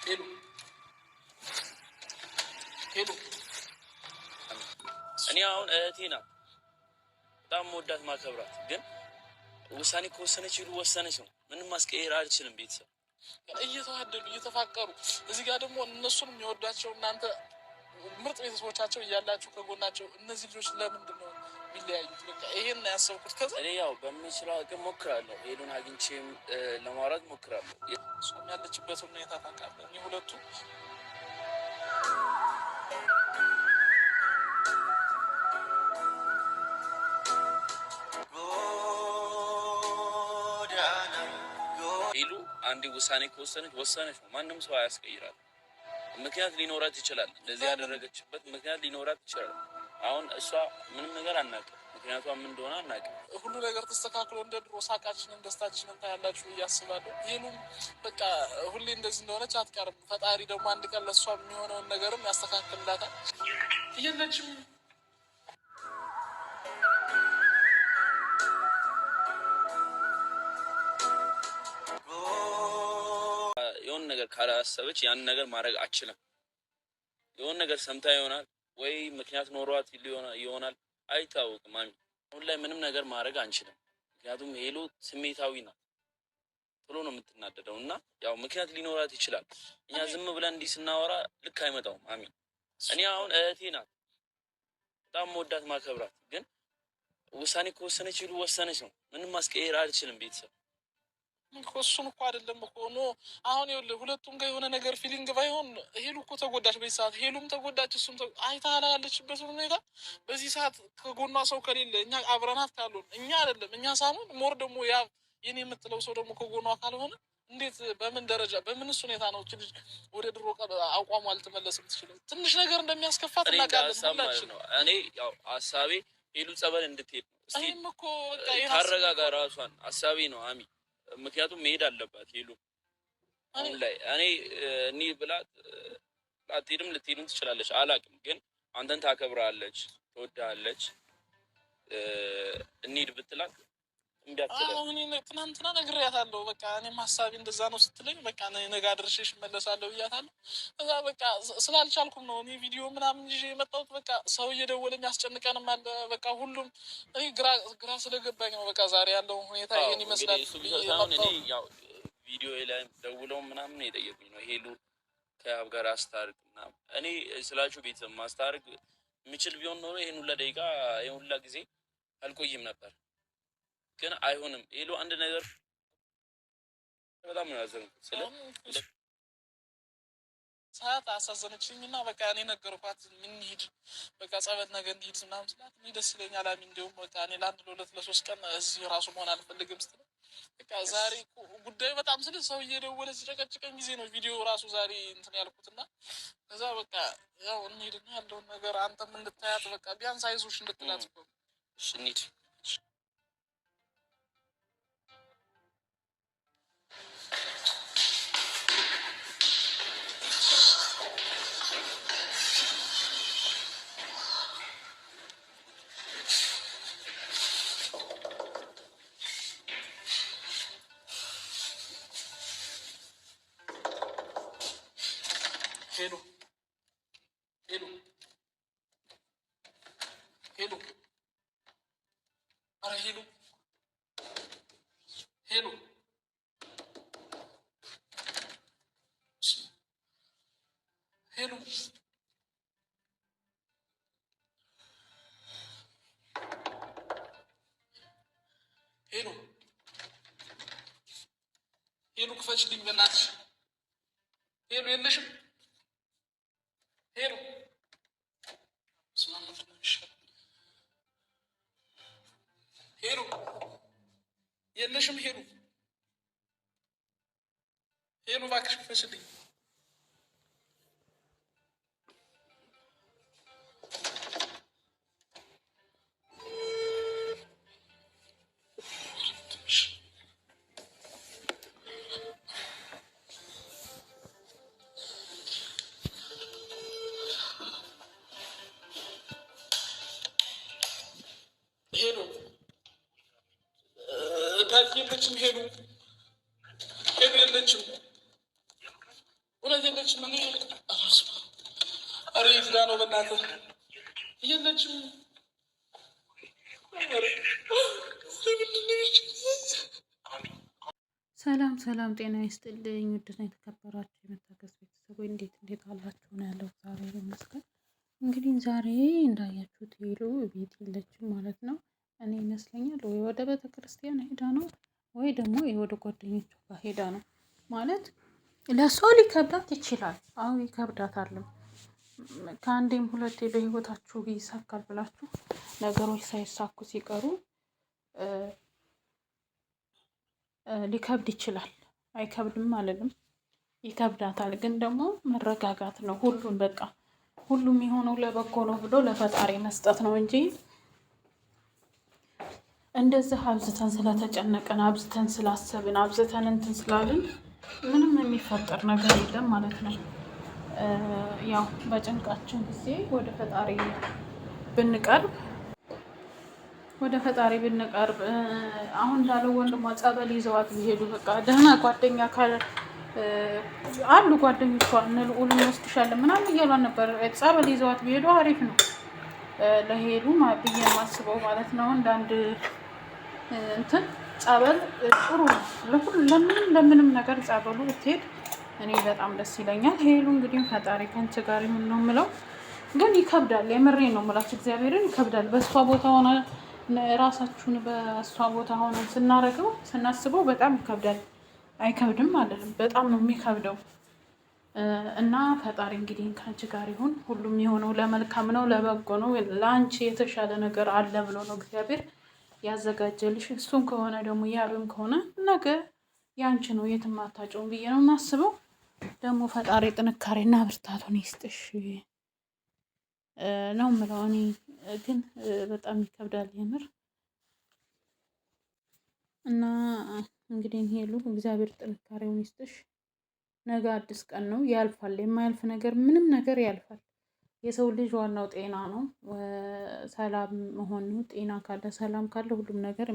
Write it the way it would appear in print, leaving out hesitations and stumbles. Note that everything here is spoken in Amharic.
ሄሉ ሄሉ፣ እኔ አሁን እህቴ ናት፣ በጣም መወዳት ማከብራት፣ ግን ውሳኔ ከወሰነች ይሉ ወሰነች ነው። ምንም ማስቀየር አልችልም። ቤተሰብ እየተዋደዱ እየተፋቀሩ፣ እዚህ ጋር ደግሞ እነሱን የሚወዷቸው እናንተ ምርጥ ቤተሰቦቻቸው እያላችሁ ከጎናቸው እነዚህ ልጆች ለምንድን ነው የሚለያዩት? በቃ ይሄን ነው ያሰብኩት። ከዛ እኔ ያው በምችለው አቅም ሞክራለሁ። ሄሉን አግኝቼም ለማውራት ሞክራለሁ። እሷም ያለችበት ሁኔታ ታውቃለህ። እኔ ሁለቱ ሄሉ አንዴ ውሳኔ ከወሰነች ወሰነች ነው። ማንም ሰው አያስቀይራት። ምክንያት ሊኖራት ይችላል። እንደዚህ ያደረገችበት ምክንያት ሊኖራት ይችላል። አሁን እሷ ምንም ነገር አናውቅም። ምክንያቷ ምን እንደሆነ አናውቅም። ሁሉ ነገር ተስተካክሎ እንደ ድሮ ሳቃችንን ደስታችንን ታያላችሁ ብዬ አስባለሁ። ሄሉም በቃ ሁሌ እንደዚህ እንደሆነች አትቀርም። ፈጣሪ ደግሞ አንድ ቀን ለእሷ የሚሆነውን ነገርም ያስተካክልላታል። የለችም። የሆነ ነገር ካላሰበች ያን ነገር ማድረግ አችልም። የሆነ ነገር ሰምታ ይሆናል ወይ ምክንያት ኖሯት ይሆናል፣ አይታወቅም። አሚ አሁን ላይ ምንም ነገር ማድረግ አንችልም። ምክንያቱም ሄሉ ስሜታዊ ናት፣ ቶሎ ነው የምትናደደው እና ያው ምክንያት ሊኖራት ይችላል። እኛ ዝም ብለን እንዲህ ስናወራ ልክ አይመጣውም። አሚ እኔ አሁን እህቴ ናት፣ በጣም መወዳት ማከብራት፣ ግን ውሳኔ ከወሰነች ይሉ ወሰነች ነው። ምንም ማስቀየር አልችልም። ቤተሰብ እሱን እኮ አይደለም እኮ no፣ አሁን ይኸውልህ ሁለቱም ጋር የሆነ ነገር feeling ባይሆን ሄሉ እኮ ተጎዳች በዚህ ሰዓት፣ ሄሉም ተጎዳች፣ እሱም አይተሃል ያለችበት ሁኔታ። በዚህ ሰዓት ከጎኗ ሰው ከሌለ፣ እኛ አብረናት ካልሆን፣ እኛ አይደለም እኛ ሳንሆን more ደግሞ ያ የኔ የምትለው ሰው ደግሞ ከጎኗ ካልሆነ እንዴት በምን ደረጃ በምንስ ሁኔታ ነው እቺ ልጅ ወደ ድሮ አቋሟ ልትመለስ የምትችለው? ትንሽ ነገር እንደሚያስከፋት እኔ እንደ እናውቃለን ሀሳብ ማለት ሁላችን። ነው። እኔ ያው ሀሳቤ ሄሉ ጸበል እንድትሄድ ነው። እስቲ እኔም እኮ በቃ ይሄን ታረጋጋ ራሷን፣ ሀሳቤ ነው አሚ። ምክንያቱም መሄድ አለባት ሄሉ አሁን ላይ። እኔ እኒ ብላት ላትሄድም ልትሄድም ትችላለች፣ አላውቅም። ግን አንተን ታከብራለች፣ ትወዳለች። እንሂድ ብትላት እምቢ አትልም። አሁን እኔ ትናንትና ነግሬያታለሁ። በቃ እኔም ሀሳቤ እንደዛ ነው ስትለኝ በቃ ነገ አድርሼሽ እመለሳለሁ ብያታለሁ። እዛ በቃ ስላልቻልኩም ነው እኔ ቪዲዮ ምናምን ይዤ የመጣሁት። በቃ ሰው እየደወለኝ ያስጨንቀንም አለ። በቃ ሁሉም እኔ ግራ ግራ ስለገባኝ ነው። በቃ ዛሬ ያለውን ሁኔታ አዎ፣ ይሄን እንግዲህ ይመስላል እሱ ብቻ ብዬ ሳይሆን እኔ የመጣሁት። ያው ቪዲዮ ላይ ደውለው ምናምን የጠየቁኝ ነው፣ ሄሉ ከያብ ጋር አስታርቅ ምናምን። እኔ ስላችሁ ቤተሰብ ማስታርቅ የምችል ቢሆን ኖሮ ይሄን ሁላ ደቂቃ ይሄን ሁላ ጊዜ አልቆይም ነበር። ግን አይሆንም። ሄሉ አንድ ነገር በጣም ነው ያዘንኩት ስለ ሰዓት አሳዘነችኝ እና በቃ እኔ ነገርኳት። እንሂድ በቃ ጸበል ነገ እንሂድ ምናምን ስላት እኔ ደስ ይለኛል አሚ፣ እንዲሁም በቃ እኔ ለአንድ ለሁለት ለሶስት ቀን እዚህ ራሱ መሆን አልፈልግም ስትለኝ በቃ ዛሬ እኮ ጉዳዩ በጣም ስለ ሰው እየደወለ ሲጨቀጭቀኝ ጊዜ ነው ቪዲዮ ራሱ ዛሬ እንትን ያልኩት እና ከዛ በቃ ያው እንሂድና ያለውን ነገር አንተም እንድታያት በቃ ቢያንስ አይዞሽ እንድትላት እኮ ነው። እሺ እንሂድ። ሄሉ ሄሉ ሄሉ፣ ኧረ ሄሉ ሄሉ ሄሉ ሄሉ ሄሉ፣ ክፈችልኝ በእናትሽ። ሄሉ የለሽም? ሄሉ፣ ስማ፣ ምንድን ነው የሚሻለው? ሄሉ የለሽም? ሄሉ ሄሉ፣ እባክሽ ክፈችልኝ። ሄሉ ዳጊ የለችም፣ ሄሉ ሄሉ የለችም፣ እውነት የለችም። እኔ ኧረ የት ጋ ነው በእናትህ? የለችም። ሰላም ሰላም፣ ጤና ይስጥልኝ ውድና የተከበራችሁ የመታገስ ቤተሰቦች እንዴት እንዴት አላችሁ ነው ያለው። ዛሬ ይመስገን እንግዲህ ዛሬ እንዳያችሁት ሄሉ ቤት የለችም ማለት ነው። እኔ ይመስለኛል ወይ ወደ ቤተ ክርስቲያን ሄዳ ነው ወይ ደግሞ ወደ ጓደኞቿ ጋር ሄዳ ነው ማለት ለሰው ሊከብዳት ይችላል። አዎ ይከብዳታል። ከአንዴም ሁለቴ በህይወታችሁ ይሳካል ብላችሁ ነገሮች ሳይሳኩ ሲቀሩ ሊከብድ ይችላል። አይከብድም አልልም፣ ይከብዳታል። ግን ደግሞ መረጋጋት ነው። ሁሉን በቃ ሁሉም የሆነው ለበጎ ነው ብሎ ለፈጣሪ መስጠት ነው እንጂ እንደዚህ አብዝተን ስለተጨነቀን አብዝተን ስላሰብን አብዝተን እንትን ስላልን ምንም የሚፈጠር ነገር የለም ማለት ነው። ያው በጭንቃችን ጊዜ ወደ ፈጣሪ ብንቀርብ ወደ ፈጣሪ ብንቀርብ አሁን እንዳለው ወንድሟ ጸበል ይዘዋት ቢሄዱ በቃ ደህና ጓደኛ አሉ ጓደኞቿ እነ ልዑል እንወስድሻለን ምናምን እያሏን ነበር። ጸበል ይዘዋት ቢሄዱ አሪፍ ነው ለሄሉ ብዬ የማስበው ማለት ነው። እንዳንድ እንትን ጸበል ጥሩ ነው ለሁሉ ለምንም ለምንም ነገር ጸበሉ ብትሄድ እኔ በጣም ደስ ይለኛል። ሄሉ እንግዲህ ፈጣሪ ከአንቺ ጋር ይሁን ነው የምለው። ግን ይከብዳል፣ የምሬ ነው የምላችሁ፣ እግዚአብሔርን ይከብዳል። በእሷ ቦታ ሆነ ራሳችሁን በእሷ ቦታ ሆነ ስናረገው ስናስበው በጣም ይከብዳል። አይከብድም አይደለም፣ በጣም ነው የሚከብደው። እና ፈጣሪ እንግዲህ ከአንቺ ጋር ይሁን። ሁሉም የሆነው ለመልካም ነው፣ ለበጎ ነው። ለአንቺ የተሻለ ነገር አለ ብሎ ነው እግዚአብሔር ያዘጋጀልሽ። እሱም ከሆነ ደግሞ ያብም ከሆነ ነገ ያንቺ ነው፣ የትም አታጪውም ብዬ ነው የማስበው። ደግሞ ፈጣሪ ጥንካሬና ብርታቱን ይስጥሽ ነው የምለው። እኔ ግን በጣም ይከብዳል የምር እና እንግዲህ ሄሉ እግዚአብሔር ጥንካሬውን ይስጥሽ። ነገ አዲስ ቀን ነው፣ ያልፋል። የማያልፍ ነገር ምንም ነገር ያልፋል። የሰው ልጅ ዋናው ጤና ነው፣ ሰላም መሆን ነው። ጤና ካለ ሰላም ካለ ሁሉም ነገር